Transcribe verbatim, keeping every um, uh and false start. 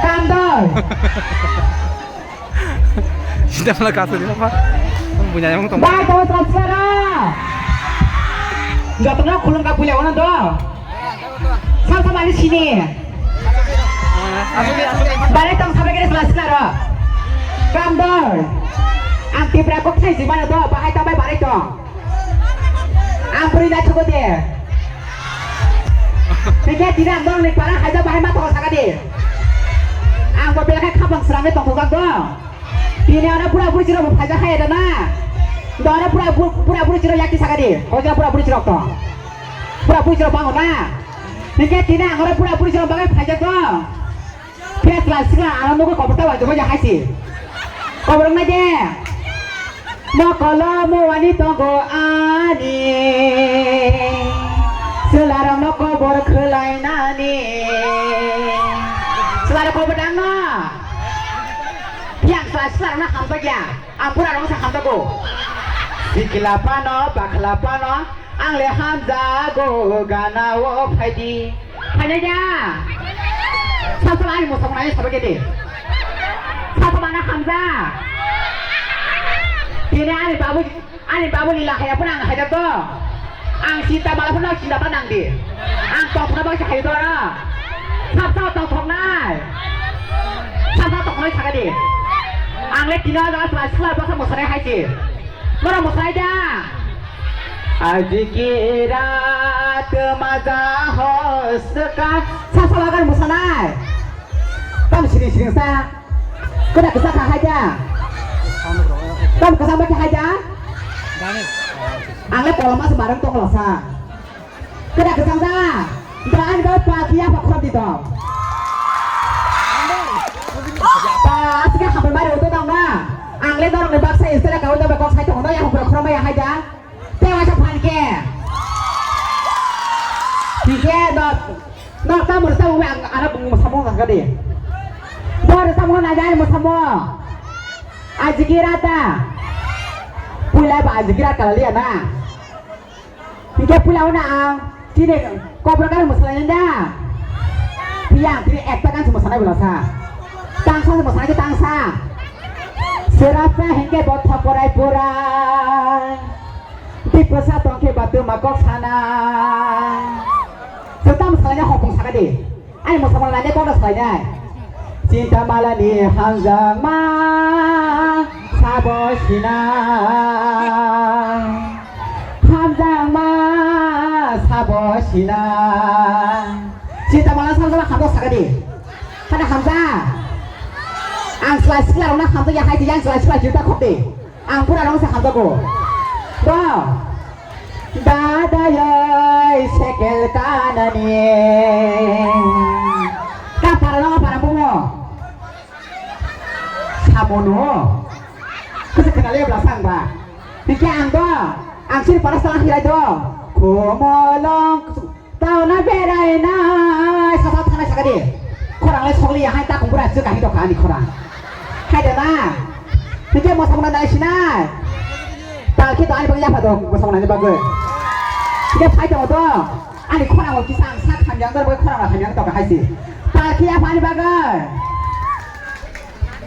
Kandoi. Sida mala kaso di apa? Punya yang tong. Bai to transfer. Jotono khulum ka punya wana do. Sam sam ani sini. Barai tong sabai kene kelas karo. Kandoi. Ang Tipra kok thai jimana do, bahai tong bai barai tong. Ang bwrwi naithogo de. Hingke tini ang norokni para haida bahai ma tongo saka di. Ang bo belai khe khapang srangwi tongthokjak do. Tini oro bura buri chirok bo phaijak hai da na. Do oro bura bu-, bura buri chirok yakti saka di. Hojra bura buri chirok to. Bura buri chirok bango na. Hingke tini ang oro bura buri chirok bagwi phaijak do. Khe chwla sikla ano nugo kobor ta waitongma ya haisi. Kobor wngnai de. Mokolo muani tongo ani. Chwlarokno kobor khwlainani. Chwlarok kobor dangno. Phiya ang chwla siklarokno hamjakya. Ang burarokno se hamjago. Sikla phano, bakhla phano. Ang le hamjago gana o phaidi. Phainai da? Sasal ani mosamung nai sabai kedi. Sasal ana hamja. Tini ani babu, ani babu lila haya pun ang haya to. Ang cinta mala pun ang cinta ta nang di. Ang tong pun bang haya to ra. Sasal tong thok nai. Sasal tong nai sagai di. Ang le tini ada sila sila basa mosanai hai si. Mora mosanai da? Ajki rat maza hoska. Sa salagan musanai. Tam sini sini sa. Kena kesa kha haja. Tam kesa baki haja. Ang le koloma se barang tong losa. Kena kesa sa. Dra ani ba pa kiya pa khodi to. Pa asli hambai mari uto tong na. Ang le norok ni baksa istela kau to ba kok sai tong na ya hukra khorma ya haja. Te waisa phan khe. Hingke no, no tamo tamo ang ana bung mosamung kha de. Bo tamo na jai mosamung. Ajikira ta. Pula ba ajikira kala liya na. Hingke pula na ang. Tini kobra kala mosalai da. Piyang tini ekta kan mosalai bula sa. Tangsa mosalai tangsa. Serasa hingke bothok porai porai. Tei bwsa tong khe ba twma kok sanai. Chwng tamo salainai hopung saka di. Ani mosamung lainai kono salainai. Chinta malani hamjakma sabo sinai. Hamjakma sabo sinai. Chinta mala sabo sabo hamjak saka di. Hana hamjak. Ang slai sikla rokna hamjak ya hai di, ang slai sikla juta khok di. Ang pura rong se hamjago. Bo. Dadayai sekel kanani. Ka para rong para bungo. Samono. Kese kenal ya belasang ba. Hingke ang do. Ang sini para salah hirai do. Komolong. Tauna berai nai sasa thanai saka di. Khorang lai sokli ya hai takung bura sika hito kani khorang. Hai da na. Hingke mosamung nai sinai. Talki to ani bagwi yapha dong mosamung nai bagwi. Hingke phai tongo to. Ani khorang o kisa ang sak hamyang dor bagwi khorang o hamyang to hai si. Talki yapha ani bagwi.